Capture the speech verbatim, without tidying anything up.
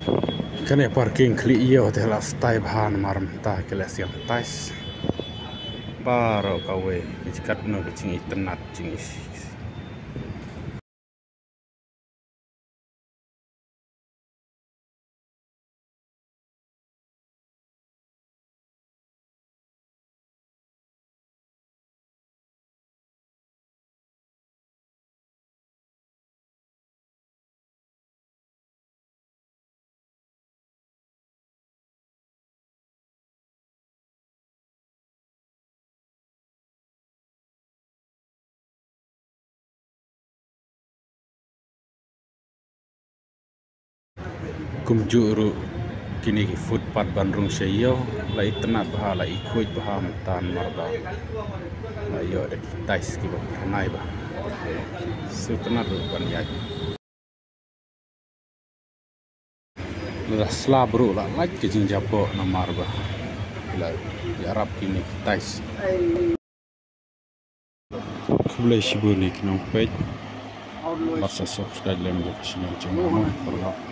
Kane parking khlieh ïew te la stai bha namar mynta ki la siang tais. Baroh kawei ki jingkat no ki jingitynnat jingi. Kumjuh ruh kine ki footpath ban rung sha ïew la itynnat bha, la ikhuid bha mynta namar ba la ïoh da ki tais kiba phyrnai bha. Sngewtynnat ruh ban ïaid. La slap ruh la lait ka jingjaboh namar ba la ïarap kine ki tais. Khublei shibun ïa ki nongpeit. Bad sa subscribe lem ïa ka channel jong nga.